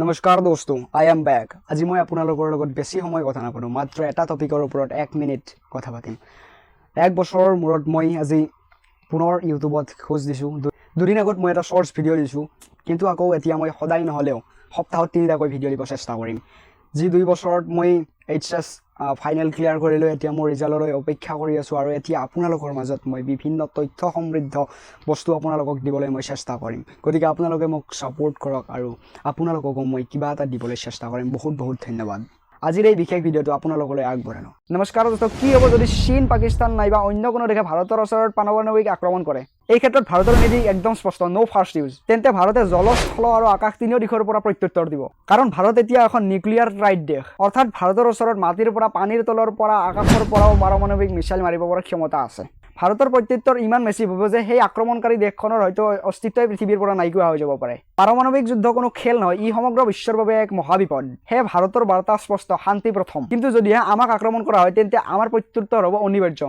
নমস্কাৰ দোস্তো, I am back. আজি মই আপোনালোকৰ লগত বেছি সময় কথা নাপাতোঁ, মাত্ৰ এটা টপিকৰ ওপৰত এক মিনিট কথা পাতিম। এক বছৰৰ মূৰত মই আজি পুনৰ ইউটিউবত খোজ দিছোঁ। 2 দিন আগত মই এটা শ্বৰ্টছ ভিডিঅ' দিছোঁ, কিন্তু আকৌ এতিয়া মই সদায় নহ'লেও সপ্তাহত তিনিটাকৈ ভিডিঅ' দিব চেষ্টা কৰিম। যি 2 বছৰত মই এইচএছ ফাইনেল ক্লিয়াৰ কৰিলোঁ, এতিয়া মোৰ ৰিজাল্টলৈ অপেক্ষা কৰি আছোঁ আৰু এতিয়া আপোনালোকৰ মাজত মই বিভিন্ন তথ্য সমৃদ্ধ বস্তু আপোনালোকক দিবলৈ মই চেষ্টা কৰিম। গতিকে আপোনালোকে মোক ছাপোৰ্ট কৰক আৰু আপোনালোককো মই কিবা এটা দিবলৈ চেষ্টা কৰিম। বহুত বহুত ধন্যবাদ। আজিৰ এই বিশেষ ভিডিঅ'টো আপোনালোকলৈ আগবঢ়ালোঁ। নমস্কাৰ দোস্ত, কি হ'ব যদি চীন, পাকিস্তান নাইবা অন্য কোনো দেশে ভাৰতৰ ওচৰত পাৰমাণৱিক আক্ৰমণ কৰে? এই ক্ষেত্ৰত ভাৰতৰ নীতি একদম স্পষ্ট, ন' ফাৰ্ষ্ট ইউজ। তেন্তে ভাৰতে জল, স্থল আৰু আকাশ তিনিও দিশৰ পৰা প্ৰত্যুত্তৰ দিব। কাৰণ ভাৰত এতিয়া এখন নিউক্লিয়াৰ ট্ৰাইড দেশ। অৰ্থাৎ ভাৰতৰ ওচৰত মাটিৰ পৰা, পানীৰ তলৰ পৰা, আকাশৰ পৰাও পাৰমাণৱিক মিছাইল মাৰিব পৰা ক্ষমতা আছে। ভাৰতৰ প্ৰত্যুত্তৰ ইমান মেচিভ হ'ব যে সেই আক্ৰমণকাৰী দেশখনৰ হয়তো অস্তিত্বই পৃথিৱীৰ পৰা নাইকিয়া হৈ যাব পাৰে। পাৰমাণৱিক যুদ্ধ কোনো খেল নহয়, ই সমগ্ৰ বিশ্বৰ বাবে এক মহাবিপদ। সেয়ে ভাৰতৰ বাৰ্তা স্পষ্ট, শান্তি প্ৰথম। কিন্তু যদিহে আমাক আক্ৰমণ কৰা হয়, তেন্তে আমাৰ প্ৰত্যুত্তৰ হ'ব অনিবাৰ্য।